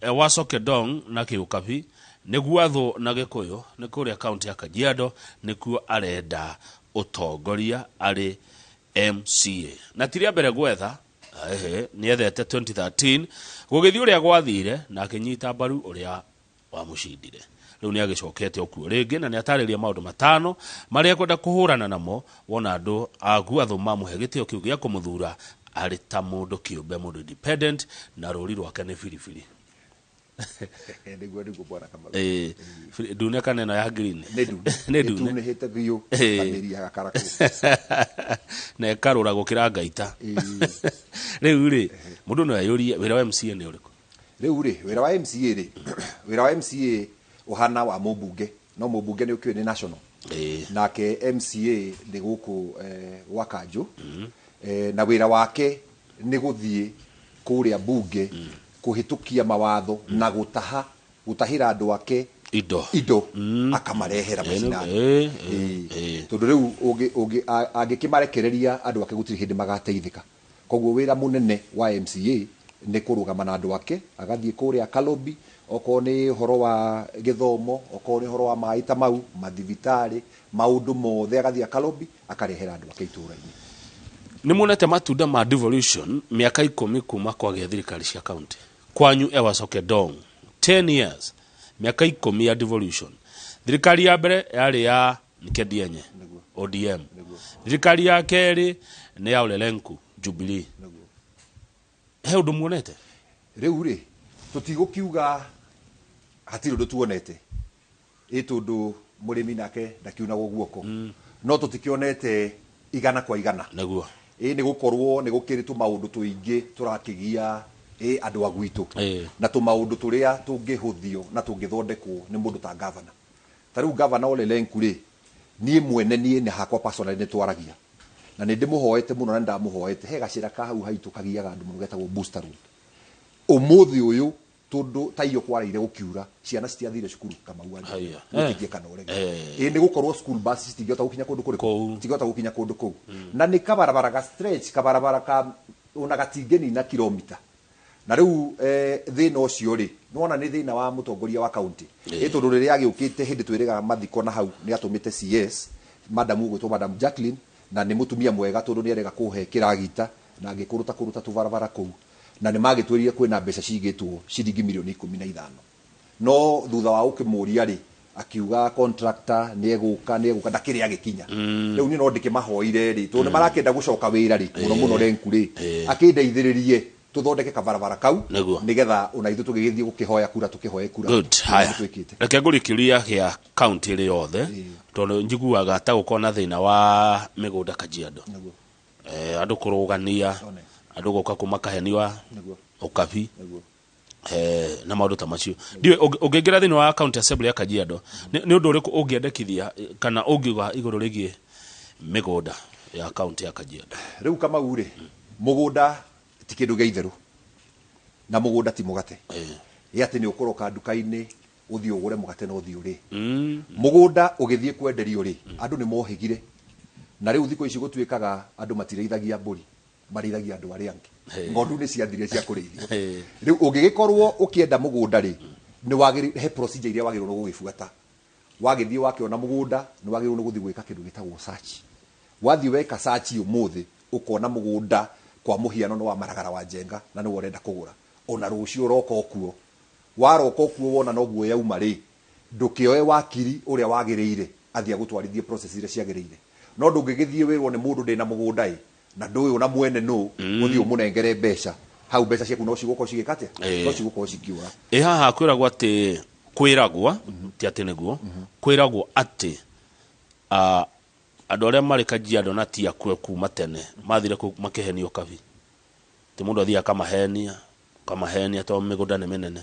Ewaso Kedong na Kĩũkabi, nĩ Gwathũ na Gĩkũyũ, nĩ kũrĩa kaunti ya Kajiado nĩkuo arenda ũtongoria arĩ MCA. Na ti rĩa mbere gwetha, ehe, nĩ ethete 2013 gũgĩthiĩ ũrĩa gwathire na akĩnyita mbaru ũrĩa wamũcindire. Rĩu nĩ agĩcokete okuo rĩngĩ na nĩ atarĩria maũndũ matano marĩa ekwenda kũhũrana namo wona andũ a Gwathũ mamũhe gĩtĩo kĩu gĩa kũmũthura arĩ ta mũndũ kĩũmbe, mũndũ independent, na rũri rwake nĩ biribiri. Nĩguo bwana Kamau. Ĩĩ, ndune kana ĩno ya green? Nĩ ndune. Nĩ ndune. Ĩtunĩhĩte biũ. Kamĩri ya gakarakũ. Na ĩkarũra gũkĩra ngaita. Rĩu rĩ, mũndũ no eyũrie wĩra wa MCA nĩ ũrĩkũ? Rĩu rĩ, wĩra wa MCA rĩ, wĩra wa MCA ũhana wa mũmbunge, no mũmbunge nĩ ũkĩũĩ nĩ national. Nake MCA nĩ gũkũ gwa kanjũ. Na wĩra wake nĩ gũthiĩ kũrĩa mbunge kũhĩtũkia mawatho na gũtahĩra andũ ake indo, indo akamarehera macinani. Tondũ rĩu angĩkĩmarekereria andũ ake gũtirĩ hĩndĩ magateithĩka. Koguo wĩra mũnene wa MCA nĩ kũrũgama na andũ ake, agathiĩ kũrĩa akalobby, okorwo nĩ ũhoro wa gĩthomo, okorwo nĩ ũhoro wa maĩ ta mau, mathibitarĩ, maũndũ mothe agathiĩ akalobby, akarehera andũ ake itũũra-inĩ. Nĩ muonete matunda ma devolution mĩaka 10 kuma kwagĩa thirikari cia county kwanyu Ewaso Kedong? 10 years, mĩaka 10 ya devolution. Thirikari ya mbere yarĩ ya Nkedienye, ODM. Thirikari ya kerĩ nĩ ya Ole Lenku, Jubilee. He ũndũ muonete? Rĩu rĩ, tũtigũkiuga hatirĩ ũndũ tuonete, ĩ tondũ mũrĩmi nake ndakiunagwo guoko, no tũtikĩonete igana kwa igana. Ĩ nĩ gũkorwo nĩ gũkĩrĩ tũmaũndũ tũingĩ tũrakĩgia ĩ andũ a gwitũ, na tũmaũndũ tũrĩa tũngĩhũthio na tũngĩthondekwo nĩ mũndũ ta gavana. Ta rĩu gavana Ole Lenku rĩ, niĩ mwene niĩ na hakwa personally nĩ twaragia na nĩ ndĩmũhoete mũno, na nĩ ndamũhoete he gacĩra ka hau haitũ kagiaga andũ mũno getagwo Booster Road. Ũmũthĩ ũyũ tondũ ta iyo kwaraire gũkiura, ciana citiathire cukuru Kamau wa Haiya. Wĩtĩkie kana ũrege. Ĩ nĩ gũkorwo school bus citingĩhota gũkinya kũndũ kũrĩkũ? Kũu. Citingĩhota gũkinya kũndũ kũu. Na nĩ kabarabara ga stretch, kabarabara ka ona gatingĩnina kilomita. Na rĩu thĩna ũcio rĩ, nĩwona nĩ thĩna wa mũtongoria wa county. Ĩ tondũ rĩrĩa agĩũkĩte hĩndĩ twĩrĩgaga mathiko na hau nĩ atũmĩte CS, madam ũgwĩtwo Madam Jacqueline, na nĩ mũtumia mwega tondũ nĩ arega kũhe kĩragita na angĩkũrũta kũrũta tũbarabara kũu. Na nĩ magĩtwĩrire kwĩna mbeca cigĩtwo ciringi mirioni 15. No thutha wa gũkĩmũria rĩ, akiuga contractor nĩ egũka, nĩ egũka, ndakĩrĩ agĩkinya. Rĩu niĩ no ndĩkĩmahoire rĩ, tondũ nĩ marakĩenda gũcoka wĩra rĩ, mũno mũno Lenku rĩ, akĩndeithĩrĩrie tũthondeke kabarabara kau, nĩgetha ona ithuĩ tũgĩgĩthiĩ gũkĩhoya kura, tũkĩhoe kura. Good. Nĩguo Haya. twĩkĩte. Reke ngũrie kĩũria gĩa county ĩrĩ yothe, tondũ njiguaga ta gũkorwo na thĩna wa mĩgũnda Kajiado. Andũ kũrũgania, andũ gũka kuma Kaheni wa Ũkabi. Na maũndũ ta macio. Ndiũĩ ũngĩingĩra thĩinĩ wa county assembly ya Kajiado, nĩ ũndũ ũrĩkũ ũngĩendekithia kana ũngiuga igũrũ rĩgiĩ mĩgũnda ya county ya Kajiado? Rĩu Kamau rĩ, mũgũnda ti kĩndũ gĩa itherũ, na mũgũnda ti mũgate. Ĩ atĩ nĩ ũkũroka nduka-inĩ ũthiĩ ũgũre mũgate na ũthiĩ ũrĩe. Mũgũnda ũgĩthiĩ kwenderio rĩ, andũ nĩ mohĩgire. Na rĩu thikũ ici gũtuĩkaga andũ matirĩithagia mbũri, marĩithagia andũ arĩa angĩ. Ng'ondu nĩ ciathire cia kũrĩithio. Rĩu ũngĩgĩkorwo ũkĩenda mũgũnda rĩ, nĩ wagĩrĩirwo, he procedure iria wagĩrĩirwo nĩ gũgĩbuata. Wagĩthiĩ wakĩona mũgũnda, nĩ wagĩrĩirwo nĩ gũthiĩ gwĩka kĩndũ gĩtagwo search. Wathiĩ weka search ũmũthĩ, ũkona mũgũnda kwa mũhiano nĩ wa Maragara wa Njenga na nĩwe ũrenda kũgũra. Ona rũciũ ũroka okuo. Waroka okuo wona noguo yauma rĩ, ndũkĩoe wakiri ũrĩa wagĩrĩire athiĩ agũtwarithie process iria ciagĩrĩire. No ndũngĩgĩthiĩ wĩrwo nĩ mũndũ ndĩna mũgũnda ĩ, na ndũĩ ona mwene nũ, ũthiĩ ũmũnengere mbeca. Hau mbeca ciaku no cigũkorwo cigĩka atĩa? No cigũkorwo cikĩũra. Ĩ haha kwĩragwo atĩ, kwĩragwo, ti atĩ nĩguo, kwĩragwo atĩ, andũ arĩa marĩ Kajiado na ti akue kuma tene, mathire kũu makĩhenio kabi. Atĩ mũndũ athiaga akamahenia, akamahenia tondũ mĩgũnda nĩ mĩnene.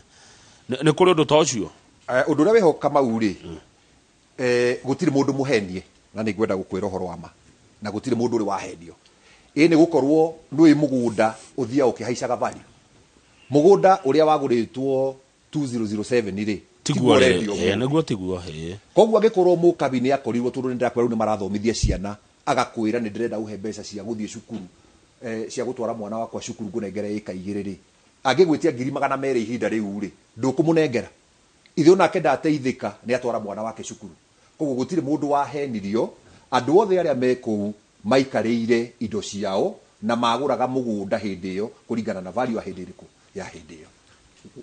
Nĩ kũrĩ ũndũ ta ũcio? Ũndũ ũrĩa wĩho Kamau rĩ, gũtirĩ mũndũ mũhenie, na nĩ ngwenda gũkwĩra ũhoro wa ma, na gũtirĩ mũndũ ũrĩ wahenio. Ĩ nĩ gũkorwo nĩũĩ mũgũnda ũthiaga ũkĩhaicaga value. Mũgũnda ũrĩa wagũrĩtwo 2007 rĩ, tiguo tiguo ũrendio ũmũthĩ. Nĩguo tiguo, ĩĩ. Koguo angĩkorwo mũkabi nĩ akorirwo, tondũ nĩ ndĩrakwĩra rĩu nĩ marathomithia ciana, agakwĩra nĩ ndĩrenda ũhe mbeca cia gũthiĩ cukuru, cia gũtwara mwana wakwa cukuru ngũnengere ĩka igĩrĩ rĩ, Angĩgwĩtia 200,000 ihinda rĩu rĩ, ndũkũmũnengera. Ithe onake ndateithĩka nĩ atwara mwana wake cukuru. Koguo gũtirĩ mũndũ wahenirio, andũ othe arĩa me kũu maikarĩire indo ciao na magũraga mũgũnda hĩndĩ ĩyo kũringana na value ya hĩndĩ ĩrĩkũ ya hĩndĩ ĩyo.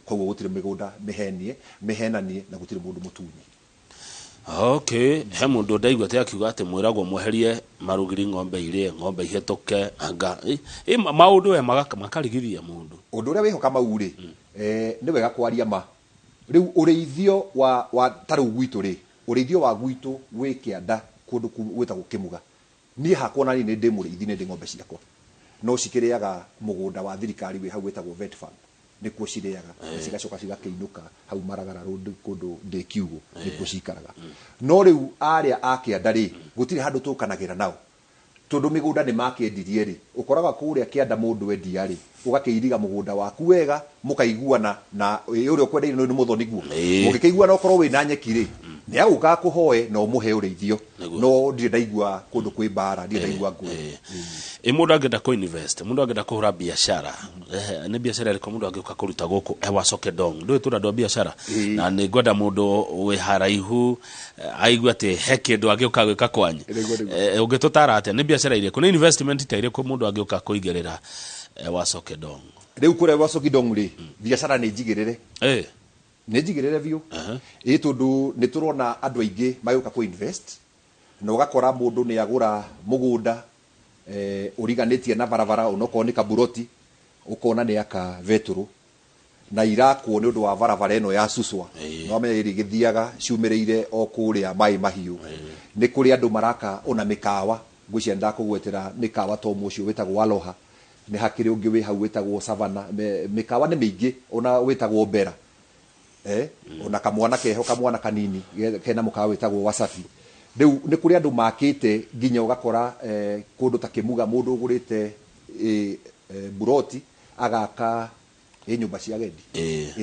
Koguo gũtirĩ mĩgũnda mĩhenie, mĩhenanie na gũtirĩ mũndũ mũtunyi. Okay, he mũndũ ndaigua atĩ akiuga atĩ mwĩragwo mweherie marũgiri ng'ombe irĩe, ng'ombe ihĩtũke, anga maũndũ we makarigithia mũndũ. Ũndũ ũrĩa wĩho Kamau rĩ, nĩ wega kwaria ma. Rĩu ũrĩithio wa ta rĩu gwitũ rĩ, ũrĩithio wa gwitũ wĩ kĩanda kũndũ gwĩtagwo Kĩmuga. Niĩ hakwa na niĩ nĩ ndĩ mũrĩithi, nĩ ndĩ ng'ombe ciakwa. No cikĩrĩaga mũgũnda wa thirikari wĩ hau wĩtagwo vet farm. Nĩkuo cirĩaga, na cigacoka cigakĩinũka hau Maragara Road kũndũ ndĩ kiugũ, nĩkuo cikaraga. No rĩu arĩa a kĩanda rĩ, gũtirĩ handũ tũkanagĩra nao. Tondũ mĩgũnda nĩ makĩendirie rĩ, ũkoraga kũrĩa kĩanda mũndũ endia rĩ, ũgakĩiriga mũgũnda waku wega, mũkaiguana na ũrĩa ũkwendeire nĩ mũthoni guo. Mũngĩkĩiguana okorwo wĩna nyeki rĩ, nĩ agũka akũhoe na ũmũhe ũrĩithio. No ndirĩ ndaigua kũndũ kwĩ mbara, ndirĩ ndaigua ngũĩ. Ĩ mũndũ angĩenda kũ invest, mũndũ angĩenda kũhũra biacara, nĩ biacara ĩrĩkũ mũndũ angĩũka kũruta gũkũ Ewaso Kedong? Ndũĩ tũrĩ andũ a biacara, na nĩ ngwenda mũndũ wĩ haraihu aigue atĩ he kĩndũ angĩũka gwĩka kwanyu. Ũngĩtũtara atĩa, nĩ biacara irĩkũ, nĩ investment ta irĩkũ mũndũ angĩũka kũigĩrĩra Ewaso Kedong? Rĩu kũrĩa Ewaso Kedong rĩ, biacara nĩ njigĩrĩre. Nĩ njigĩrĩre biũ. Ĩ tondũ nĩ tũrona andũ aingĩ magĩũka kũ invest, na ũgakora mũndũ nĩ agũra mũgũnda, ũriganĩtie na barabara, onokorwo nĩ kaburoti, ũkona nĩ aka betũrũ, na irakwo nĩ ũndũ wa barabara ĩno ya Suswa. Nĩ wamenya ĩrĩa ĩgĩthiaga ciumĩrĩire o kũrĩa Maĩ Mahiũ. Nĩ kũrĩ andũ maraka ona mĩkawa, ngwĩciria ndakũgwetera mĩkawa ta ũmwe ũcio wĩtagwo Aloha, nĩ hakĩrĩ ũngĩ wĩ hau wĩtagwo Savana, mĩkawa nĩ mĩingĩ ona wĩtagwo Bera. Ona kamwana keho, kamwana kanini kena mũkawa wĩtagwo Wasafi. Rĩu nĩ kũrĩ andũ makĩte nginya ũgakora kũndũ ta Kĩmuga mũndũ ũgũrĩte buroti agaka nyũmba cia agendi.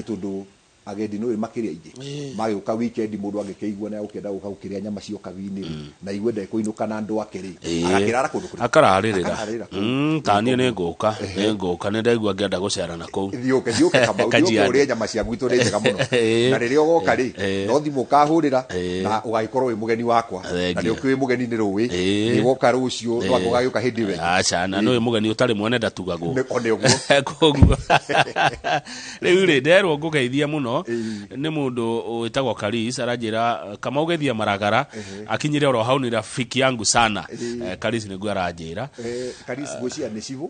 Tondũ agendi nĩ makĩrĩa aingĩ. Magĩũka weekend mũndũ angĩkĩigua nĩ agũkĩenda gũka gũkĩrĩa nyama cia ũkabi-inĩ, na igue ndekũinũka na andũ ake rĩ, agakĩrara kũndũ kũrĩkũ? Akararĩrĩra. Akararĩrĩra kũu. Ta niĩ nĩ ngũka, nĩ ngũka, nĩ ndaigua ngĩenda gũcera na kũu. Thiũke, thiũke Kamau, thiũke ũrĩe nyama cia gwitũ nĩ njega mũno. Na rĩrĩa ũgoka rĩ, no thimũ ũkahũrĩra, na ũgagĩkorwo wĩ mũgeni wakwa. Na nĩ ũkĩũĩ mũgeni nĩ rũĩ. Nĩ woka rũciũ, no ũgagĩũka hĩndĩ ĩyo ĩngĩ. Aca, na nĩ ũĩ mũgeni ũtarĩ mwene ndatugagwo. Nĩ, o nĩ ũguo. Koguo. Rĩu rĩ, nderwo ngũgeithia mũno nĩ mũndũ wĩtagwo Karis, aranjĩra Kamau geithia Maragara, akinyire oro hau, nĩ rafiki yangu sana. Karis nĩguo aranjĩra. Karis ngwĩciria nĩ cibũ.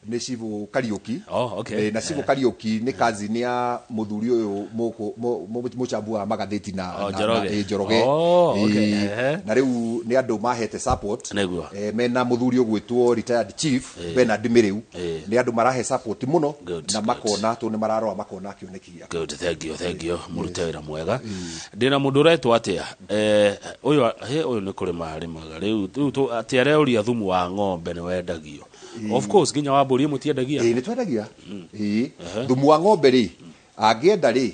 Nĩ cibũ Kariũki. Oh, okay. Na cibũ Kariũki nĩ cousin ya mũthuri ũyũ mũcambu wa magathĩti Oh, Njoroge. na Njoroge. Oh, okay. Na rĩu nĩ andũ mahete support. Nĩguo. Mena mũthuri ũgwĩtwo retired chief Bernard Mĩrĩu. Nĩ andũ marahe support mũno Good, na good. Makona tondũ nĩ mararora makona kĩoneki gĩake. Good, thank you, thank you. Mũrute wĩra mwega. Ndĩna mũndũ ũretwo atĩa? Ũyũ, he, ũyũ nĩ kũrĩma arĩmaga. Rĩu, rĩu atĩ areũria thumu wa ng'ombe nĩ wendagio. Of course, nginya wa mbũri mũtiendagia. Nĩ twendagia. Thumu wa ng'ombe rĩ, angĩenda rĩ,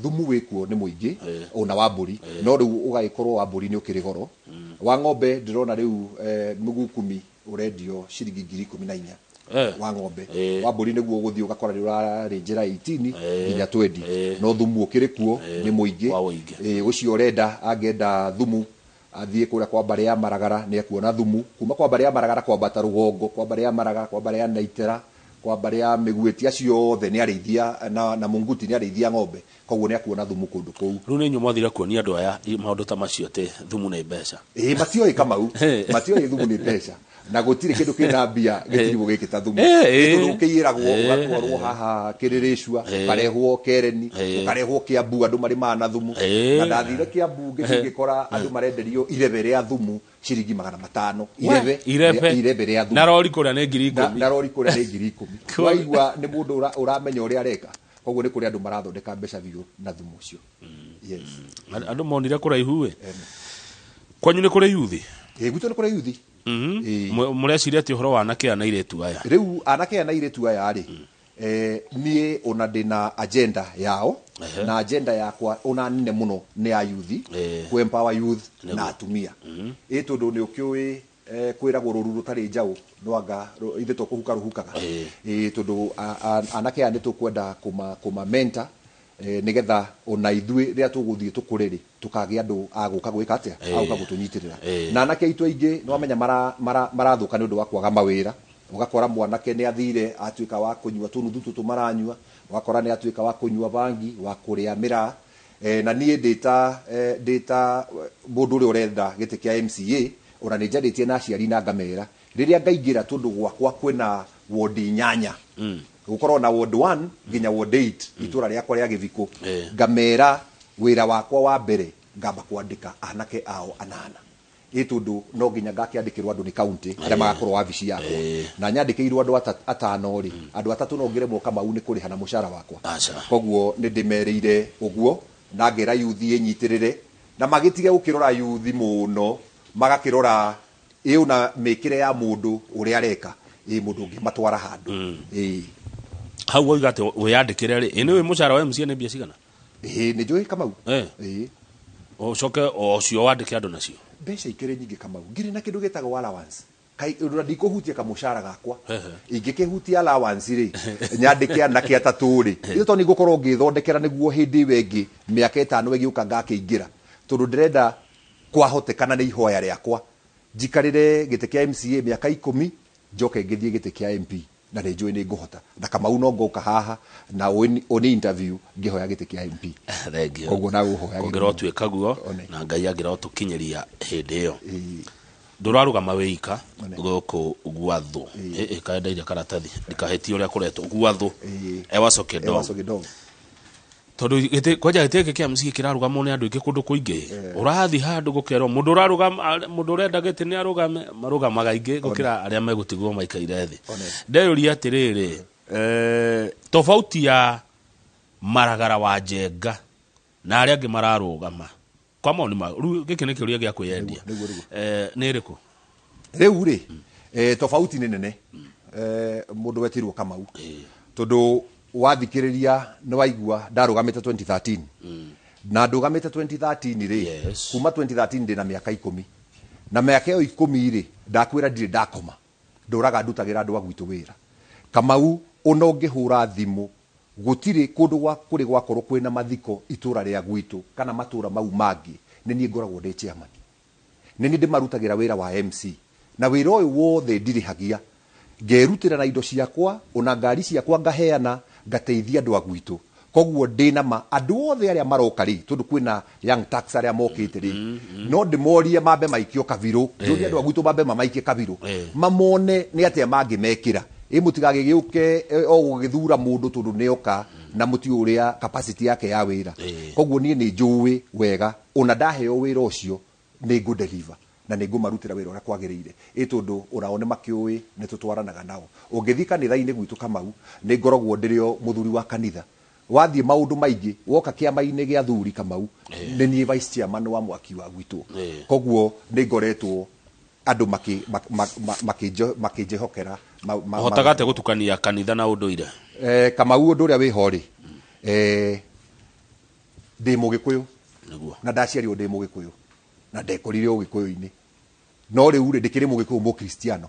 thumu wĩkuo nĩ mũingĩ, ona wa mbũri. No rĩu ũgagĩkorwo wa mbũri nĩ ũkĩrĩ goro. Wa ng'ombe ndĩrona rĩu mũgukumi ũrendio ciringi 14,000. Wa ng'ombe. Wa mbũri nĩguo ũgũthiĩ ũgakora nĩ ũrarĩnjĩra 18 nginya 20. No thumu ũkĩrĩ kuo nĩ mũingĩ. Wa ũingĩ. Ũcio ũrenda, angĩenda thumu athiĩ kũrĩa kwa mbarĩ ya Maragara nĩ ekuona thumu. Kuma kwa mbarĩ ya Maragara kwambata rũgongo, kwa mbarĩ ya Maragara, kwa mbarĩ ya Naitera, kwa mbarĩ ya Mĩguĩti, acio othe nĩ arĩithia na Munguti nĩ arĩithia ng'ombe. Koguo nĩ akuona thumu kũndũ kũu. Rĩu nĩ inyuĩ mwathire kuonia andũ aya maũndũ ta macio atĩ thumu nĩ mbeca. Matioĩ Kamau. Matioĩ thumu nĩ mbeca. Na gũtirĩ kĩndũ kĩna mbia gĩtirigwo gĩkĩ ta thumu. Nĩ tondũ ũkĩiyĩragwo, ũgatwarwo haha Kĩrĩrĩcua, ũkarehwo Kereni, ũkarehwo Kĩambu, andũ marĩmaga na thumu. Na ndathire Kĩambu ngĩthiĩ ngĩkora andũ marenderio irebe rĩa thumu ciringi 500. Irebe, Irebe. irebe rĩa thumu. Na rori kũrĩa nĩ ngiri ikũmi. Na rori kũrĩa nĩ ngiri ikũmi. Kũu. Waigua nĩ mũndũ ũramenya ũrĩa areka. Koguo nĩ kũrĩ andũ marathondeka mbeca biũ na thumu ũcio. Yes. Andũ monire kũraihu ĩ. Kwanyu nĩ kũrĩ yuthi? Gwitũ nĩ kũrĩ yuthi. Mũreciria atĩ ũhoro wa anake aya na airĩtu aya? Rĩu anake aya na airĩtu aya rĩ, niĩ ona ndĩna agenda yao, na agenda yakwa ona nene mũno nĩ ya yuthi, kũ empower youth na atumia. Ĩ tondũ nĩ ũkĩũĩ, Kwĩragwo rũru rũtarĩ njaũ nwanga ithe to kũhuka rũhukaga. Ĩĩ, tondũ anake aya nĩ tũkwenda kũma mentor, nĩgetha ona ithuĩ rĩrĩa tũgũthiĩ tũkũre rĩ, tũkagĩa andũ a gũka gwĩka atĩa, a gũka gũtũnyitĩrĩra. Na anake aitũ aingĩ nĩ wamenya marathũka nĩ ũndũ wa kwaga mawĩra. Ũgakora mwanake nĩ athire atuĩka wa kũnyua tũnuthu tũtũ maranyua, ũgakora nĩ atuĩka wa kũnyua bangi, wa kũrĩa mĩraa. Na niĩ ndĩta mũndũ ũrĩa ũrenda gĩtĩ kĩa MCA, ona nĩ njarĩtie na aciari na ngamera rĩrĩa ngaingĩra, tondũ gwakwa kwĩna wodi 8, gũkorwo na ward 1 nginya ward 8 itũra rĩakwa rĩa Gĩthikũ. Ngamera wĩra wakwa wa mbere ngamba kwandĩka anake ao 8, ĩ tondũ no nginya ngakĩandĩkĩrwo andũ nĩ county arĩa magakorwo wabici yakwa. Na nyandĩkĩirwo andũ 5 rĩ, andũ 3 no ngĩremwo Kamau nĩ kũrĩha na mũcara wakwa. Koguo nĩ ndĩmerĩire ũguo na ngera yuthi ĩnyitĩrĩre na magĩtige gũkĩrora yuthi mũno, magakĩrora ĩ ona mĩkĩre ya mũndũ ũrĩa areka, ĩ mũndũ ũngĩmatwara handũ. Ĩ. Hau woiga atĩ wĩyandĩkĩre rĩ, ĩ nĩ wĩ mũcara wa MCA nĩ mbia cigana? Ĩ nĩ njũĩ Kamau. Ĩ. Ũcoke o ũcio wandĩke andũ nacio. Mbeca ikĩrĩ nyingĩ Kamau, ngirĩ na kĩndũ gĩtagwo allowance. Kai ũndũ ndikũhutia kamũcara gakwa. Ingĩkĩhutia allowance rĩ, nyandĩke anake 3 rĩ, ithe to nĩngũkorwo ngĩthondekera nĩguo hĩndĩ ĩyo ĩngĩ mĩaka 5 ĩgĩũka ngakĩingĩra, tondũ ndĩrenda kwahotekana nĩ ihoya rĩakwa njikarĩre gĩtĩ kĩa MCA mĩaka 10, njoke ngĩthiĩ gĩtĩ kĩa MP, na nĩ njũĩ nĩ ngũhota. Na Kamau no ngoka haha na ũni interview ngĩhoya gĩtĩ kĩa MP. Thank you. Koguo na gũhoya Kũngĩrwo tuĩka guo, na Ngai angĩrotũkinyĩria hĩndĩ ĩyo. Ndũrarũgama wĩika gũkũ gwathũ. Ĩ kaendeire karatathi ndikahĩtie ũrĩa kũretwo gwathũ. Ewaso Kedong. Ewaso Kedong. Tondũ kwanja gĩtĩ gĩkĩ kĩa MCA kĩrarũgamwo nĩ andũ aingĩ kũndũ kũingĩ. Ũrathiĩ handũ gũkerwo mũndũ ũrarũgama, mũndũ ũrenda gĩtĩ nĩ arũgame, marũgamaga aingĩ gũkĩra arĩa megũtigwo maikaire thĩ. Ndeyũria atĩrĩrĩ, tofauti ya Maragara wa Njenga na arĩa angĩ mararũgama kwa maoni ma rĩu, gĩkĩ nĩ kĩũria gĩa kwĩyendia. Nĩguo, nĩguo. Nĩ ĩrĩkũ? Rĩu rĩ, tofauti nĩ nene. Mũndũ wetirwo Kamau. Tondũ wathikĩrĩria nĩ waigua ndarũgamĩte 2013. Na ndũgamĩte 2013 rĩ, kuma 2013 ndĩna mĩaka 10. Na mĩaka ĩyo 10 rĩ, ndakwĩra ndirĩ ndakoma. Ndũraga ndutagĩra andũ a gwitũ wĩra. Kamau ona ũngĩhũra thimũ, gũtirĩ kũndũ gwa kũrĩ gwakorwo kwĩna mathiko itũra rĩa gwitũ kana matũra mau mangĩ, nĩ niĩ ngoragwo ndĩ chairman. Nĩ niĩ ndĩmarutagĩra wĩra wa MC. Na wĩra ũyũ wothe ndirĩhagia. Ngerutĩra na indo ciakwa, ona ngari ciakwa ngaheana, ngateithia andũ a gwitũ. Koguo ndĩna ma andũ othe arĩa maroka rĩ, tondũ kwĩna young tax arĩa mokĩte rĩ, no ndĩmorie mambe maikio kabirũ. Njũrie andũ a gwitũ mambe mamaikie kabirũ. Mamone nĩ atĩa mangĩmekĩra. Ĩ mũtigagĩgĩũke, o gũgĩthura mũndũ tondũ nĩoka na mũtiũĩ ũrĩa capacity yake ya wĩra. Koguo niĩ nĩ njũĩ wega, ona ndaheo wĩra ũcio nĩ ngũ deliver na nĩ ngũmarutĩra wĩra ũrĩa kwagĩrĩire. Ĩ tondũ onao nĩ makĩũĩ nĩ tũtwaranaga nao. Ũngĩthiĩ kanitha-inĩ gwitũ Kamau, nĩ ngoragwo ndĩrĩ o mũthuri wa kanitha. Wathiĩ maũndũ maingĩ, woka kĩama-inĩ gĩa athuri Kamau, nĩ niĩ vice chairman wa mwaki wa gwitũ. Koguo nĩ ngoretwo andũ makĩnjĩhokera Ũhotaga atĩa gũtukania kanitha na ũndũire? Kamau ũndũ ũrĩa wĩho rĩ, ndĩ Mũgĩkũyũ. Na ndaciarirwo ndĩ Mũgĩkũyũ. Na ndekorire Ũgĩkũyũ-inĩ. No rĩu rĩ, ndĩkĩrĩ Mũgĩkũyũ Mũkristiano.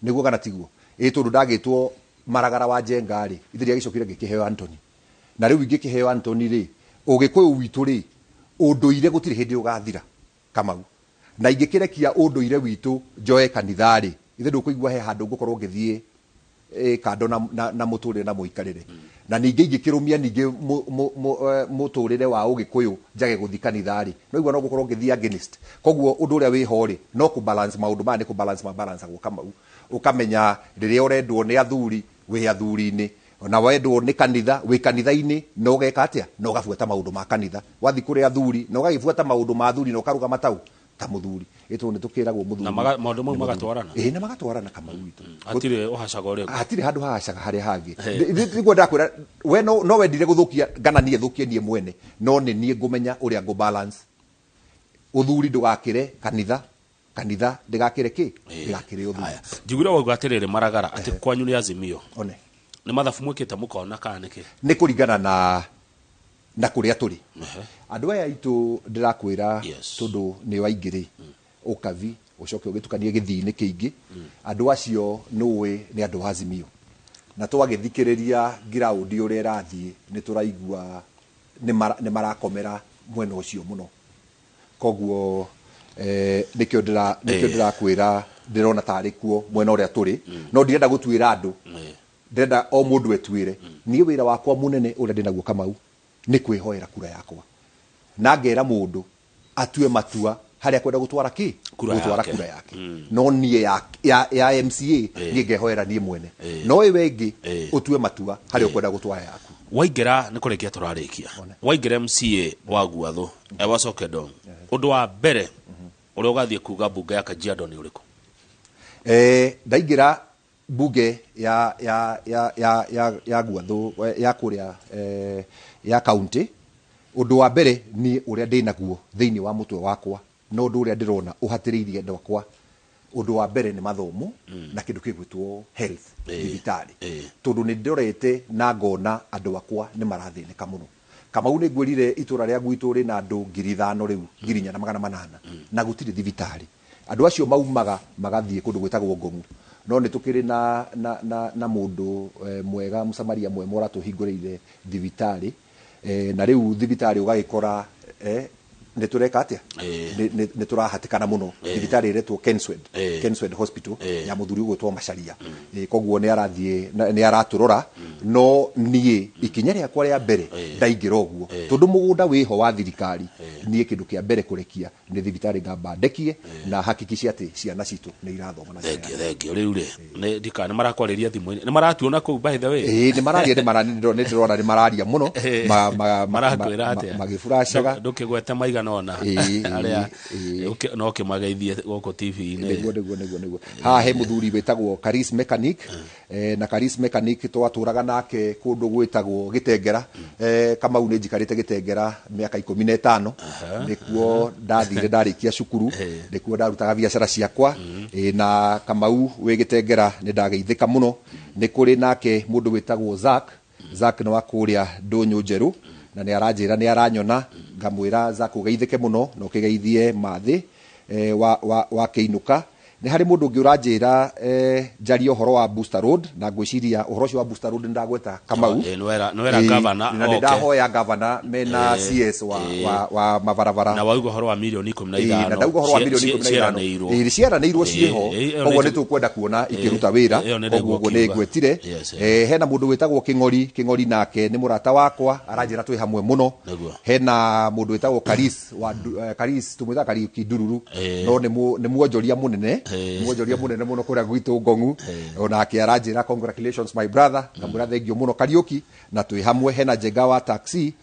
Nĩguo kana tiguo? Ĩ tondũ ndagĩtwo Maragara wa Njenga rĩ, ithe ndiagĩcokire ngĩkĩheo Anthony. Na rĩu ingĩkĩheo Anthony rĩ, Ũgĩkũyũ witũ rĩ, ũndũire gũtirĩ hĩndĩ ũgathira Kamau. Na ingĩkĩrekia ũndũire witũ njoe kanitha rĩ, ithe ndũkũigua he handũ ngũkorwo ngĩthiĩ, kando na mũtũrĩre na mũikarĩre. Na ningĩ ingĩkĩrũmia ningĩ mũtũrĩre wa Ũgĩkũyũ njage gũthiĩ kanitha rĩ, no igua no ngũkorwo ngĩthiĩ against. Koguo ũndũ ũrĩa wĩho rĩ, no kũ balance maũndũ maya, nĩ kũ balance ma balance agwo Kamau. Ũkamenya rĩrĩa ũrendwo nĩ athuri, wĩ athuri-inĩ. Na wendwo nĩ kanitha, wĩ kanitha-inĩ, na ũgeka atĩa? Na ũgabuata maũndũ ma kanitha. Wathiĩ kũrĩ athuri, na ũgagĩbuata maũndũ ma athuri, na ũkarũgama tau ta mũthuri. Ĩ tondũ nĩ tũkĩragwo mũthuri. Na maũndũ mau Nĩ mũthuri. magatwarana? Ĩ, na magatwarana Kamau witũ. Hatirĩ ũhacaga ũrĩa ũngĩ. Hatirĩ handũ hahacaga harĩa hangĩ. Nĩguo ndakwĩra, we no wendire gũthũkia ngana niĩ thũkie niĩ mwene, no nĩ niĩ ngũmenya ũrĩa ngũ balance. Ũthuri ndũgakĩre kanitha, kanitha ndĩgakĩre kĩ? Ndĩgakĩre ũthuri. Haya. Njiguire wauga atĩrĩrĩ Maragara, atĩ kwanyu nĩ Azimio. One. Nĩ mathabu mwĩkĩte mũkona kana nĩkĩ? Nĩ kũringana na kũrĩa tũrĩ. Andũ aya aitũ ndĩrakwĩra tondũ nĩ aingĩ rĩ, Ũkabi, Ũcoke ũgĩtukanie gĩthii-inĩ kĩingĩ. Andũ acio nũĩ nĩ andũ a Azimio, na twagĩthikĩrĩria ngiraũndi ũrĩa ĩrathiĩ, nĩ tũraigua nĩ marakomera mwena ũcio mũno. Koguo nĩkĩo nĩkĩo ndĩrakwĩra ndĩrona tarĩ kuo mwena ũrĩa tũrĩ, no ndirenda gũtuĩra andũ. Ndĩrenda o mũndũ etuĩre. Niĩ wĩra wakwa mũnene ũrĩa ndĩnaguo, Kamau, nĩ kwĩhoera kura yakwa, na ngera mũndũ atue matua harĩa kwenda gũtwara kĩ Kura gũtwara yake. Kura yake. No niĩ ya MCA, niĩ ngehoera niĩ mwene, no ĩwe ĩngĩ ũtue matua harĩa ũkwenda gũtwara yaku. Waingĩra, nĩ kũrĩkia tũrarĩkia, waingĩra MCA wa Guathũ wacoke dong, ũndũ wa mbere ũrĩa ũgathiĩ kuga mbunge ya Kajiado nĩ ũrĩkũ? Ndaingĩra bunge ya Guathũ, ya kũrĩa ya county, ũndũ wa mbere niĩ ũrĩa ndĩnaguo thĩinĩ wa mũtwe wakwa na ũndũ ũrĩa ndĩrona ũhatĩrĩirie andũ akwa, ũndũ wa mbere nĩ mathomo na kĩndũ gĩgwĩtwo health, thibitarĩ, tondũ nĩ ndorete na ngona andũ akwa nĩ marathĩnĩka mũno. Kamau, nĩ ngwĩrire itũra rĩa gwitũ rĩna andũ 5,000 rĩu, 4,800, na gũtirĩ thibitarĩ. Andũ acio maumaga magathiĩ kũndũ gwĩtagwo Ngong'u, no nĩ tũkĩrĩ na mũndũ mwega, mũsamaria mwema, ũratũhingũrĩire thibitarĩ, na rĩu thibitarĩ ũgagĩkora nĩ tũreka atĩa? Nĩ tũrahatĩkana mũno. Thibitarĩ ĩretwo Kenswed, Kenswed Hospital, ya mũthuri ũgwĩtwo Macharia. Koguo nĩ arathiĩ nĩ aratũrora. No niĩ ikinya rĩakwa rĩa mbere ndaingĩra ũguo, tondũ mũgũnda wĩho wa thirikari, niĩ kĩndũ kĩa mbere kũrekia nĩ thibitarĩ, ngamba ndekie na hakikishe atĩ ciana citũ nĩ irathoma na Thengio, thengio. Rĩu rĩ, nĩ ndika nĩ marakwarĩria thimũ-inĩ, nĩ maratuona kũu, by the way? Ĩĩ, nĩ mararia, nĩ ndĩrona nĩ mararia mũno. Marakwĩra atĩa? Magĩburacaga. Ndũkĩgwete maigana ona arĩa no kĩmageithie gũkũ TV-inĩ. Nĩguo. Haha he mũthuri wĩtagwo Karis Mechanic, na Karis Mechanic twatũraga nake kũndũ gwĩtagwo Gĩtengera. Kamau, nĩ njikarĩte Gĩtengera mĩaka 15. Nĩkuo ndathire ndarĩkia cukuru, nĩkuo ndarutaga biacara ciakwa. Na Kamau wĩ Gĩtengera, nĩ ndageithĩka mũno. Nĩ kũrĩ nake mũndũ wĩtagwo Zack. Zack nĩ wa kũrĩa Ndũnyũ Njerũ, na nĩ aranjĩra nĩ aranyona. Ngamwĩra, Zack, ũgeithĩke mũno na ũkĩgeithie mathĩ wa kĩinũka. Nĩ harĩ mũndũ ũngĩ ũranjĩra njarie ũhoro wa Booster Road, na ngwĩciria ũhoro ũcio wa Booster Road nĩ ndagweta, Kamau. Nĩwera gavana Na nĩ oke. ndahoya gavana mena CS wa mabarabara. Na wauga ũhoro wa mirioni ikũmi na Na ithano ndauga ũhoro wa milioni 15. Ciĩranĩirwo. Ciĩranĩirwo ciĩho. Ĩyo Koguo nĩ tũkwenda kuona ikĩruta wĩra. Ĩyo nĩ Koguo ũguo nĩ ndĩgũkiuga. ngwetire. Hena mũndũ wĩtagwo Kĩng'ori. Kĩng'ori nake nĩ mũrata wakwa, aranjĩra twĩ hamwe mũno. Hena mũndũ wĩtagwo Karis wa Karis, tũmwĩtaga Kariuki Ndururu, no nĩ muonjoria mũnene, muonjoria mũnene mũno kũrĩa gwitũ Ngong'u. Onake aranjĩra, "Congratulations, my brother." Ngamwĩra thengio mũno, Kariuki, na twĩ hamwe. Hena Njenga wa taxi,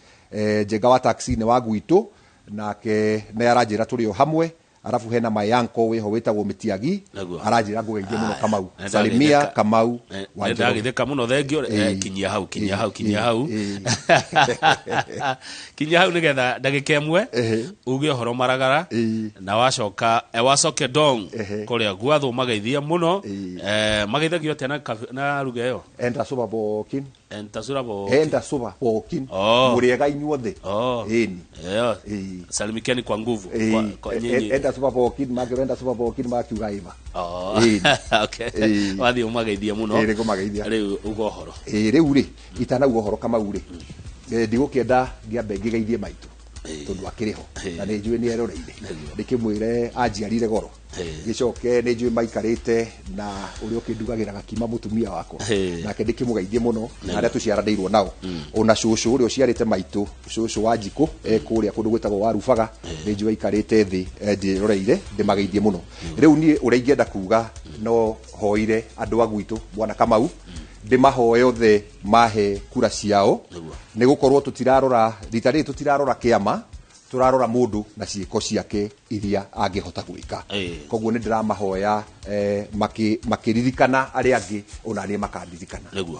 Njenga wa taxi nĩ wa gwitũ, nake nĩ aranjĩra tũrĩ o hamwe. Arabu hena my uncle wĩho wĩtagwo Mĩtiagi, aranjĩra ngũgeithie mũno, Kamau. Nĩ Salimia Kamau wa Nĩ Njoroge. Ndagithĩka mũno, thengio. Kinyia hau, kinyia hau, kinyia hau, kinyia hau nĩgetha ndagĩka ĩmwe uge ũhoro maragara, na wacoka wacoke dong kũrĩa gwathwo mageithie mũno. Mageithagio atĩa na ruga ĩyo? Enda suba bokin. Entasura bo. Enda suba bokin. Mũrĩega inyuothe. Ĩni. Ĩyo. Salimikeni kwa nguvu kwa nyinyi. Enda suba bokin, makĩra enda suba bokin, makiuga iva. Oh. Okay. Wathiĩ ũmageithie mũno. Nĩ ngũmageithia. Rĩu uga ũhoro. Rĩu rĩ, itanauga ũhoro, Kamau rĩ, ndigũkĩenda ngĩambe ngĩgeithie maitũ, tondũ akĩrĩ ho na nĩ njũĩ nĩ eroreire. Ndĩkĩmwĩre anjiarire goro. Gĩcoke nĩ njũĩ maikarĩte na ũrĩa ũkĩndugagĩra gakima, mũtumia wakwa, nake ndĩkĩmũgeithie mũno, na arĩa tũciaranĩirwo nao, ona cũcũ ũrĩa ũciarĩte maitũ, cũcũ wa njikũ, e kũrĩa kũndũ gwĩtagwo Warubaga, nĩ njũĩ aikarĩte thĩ, ndĩroreire. Ndĩmageithie mũno. Rĩu niĩ ũrĩa ingĩenda kuga, no hoire andũ a gwitũ, bwana Kamau, ndĩmahoe othe mahe kura ciao, nĩ gũkorwo tũtirarora rita rĩrĩ, tũtirarora kĩama, tũrarora mũndũ na ciĩko ciake iria angĩhota gwĩka. Koguo nĩ ndĩramahoya makĩririkana arĩa angĩ, ona niĩ makandirikana. Nĩguo.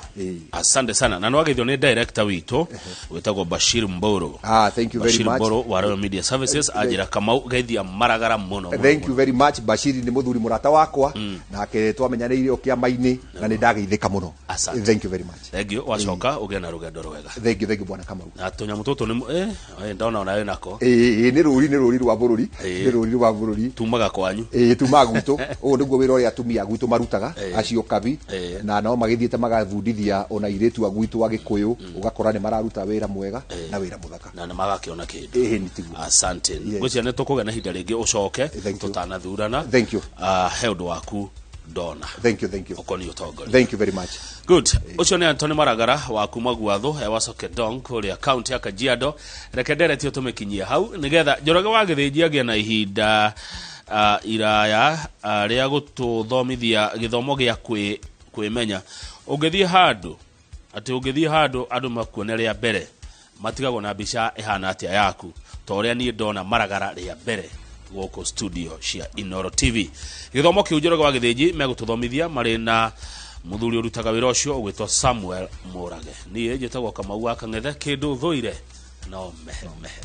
Asante sana, na nĩwageithio nĩ director witũ wĩtagwo Bashir Mboro. Ah, thank you very Bashir much. Mboro wa Royal Media Services anjĩra, Kamau, geithia maragara mũno mũno, Thank you mũno. very much. Bashiri nĩ mũthuri mũrata wakwa, nake twamenyanĩire o kĩama-inĩ, na nĩ ndageithĩka mũno. Asante. Thank you very much. Thank you. Wacoka ũgĩe na rũgendo rwega. Thank you, thank you, bwana Kamau. Na tũnyamũ tũtũ nĩ ndona ona wĩ nako. Gĩko. Ĩĩ, nĩ rũri rwa bũrũri. Nĩ rũri rwa bũrũri. Tumaga kwanyu. Ĩĩ, tumaga gwitũ. Ũũ nĩguo wĩra ũrĩa atumia a gwitũ marutaga, acio kabi, na no magĩthiĩte magabundithia ona airĩtu a gwitũ a Gĩkũyũ, ũgakora nĩ mararuta wĩra mwega na wĩra mũthaka. Na nĩ magakĩona kĩndũ. Ĩĩ, nĩ tiguo. Asante. Yes. Ngwĩciria nĩ tũkũgĩa na ihinda rĩngĩ ũcoke. Thank you. Tũtanathurana. Thank you. Ah, he ũndũ waku ndona Thank you, thank you. ũkoniĩ ũtongoria. Thank you very much. Good. Ũcio nĩ Anthony Maragara wa kuma Gwathu e Wacoke Dong kũrĩa kaunti ya Kajiado. Reke nderetio tũmĩkinyie hau nĩgetha Njoroge wa Gĩthĩnji agĩe na ihinda iraya rĩa gũtũthomithia gĩthomo gĩa kwĩmenya. Ũngĩthiĩ handũ atĩ ũngĩthiĩ handũ andũ makuone rĩa mbere, matigagwo na mbica ĩhana atĩa yaku, ta ũrĩa niĩ ndona Maragara rĩa mbere gũkũ studio cia Inoro TV. Gĩthomo kĩu Njoroge wa Gĩthĩnji megũtũthomithia marĩ na mũthuri ũrutaga wĩra ũcio ũgwĩtwo Samuel Mũrage. Niĩ njĩtagwo Kamau wa Kang'ethe, kĩndũ thũire no mehe mehe.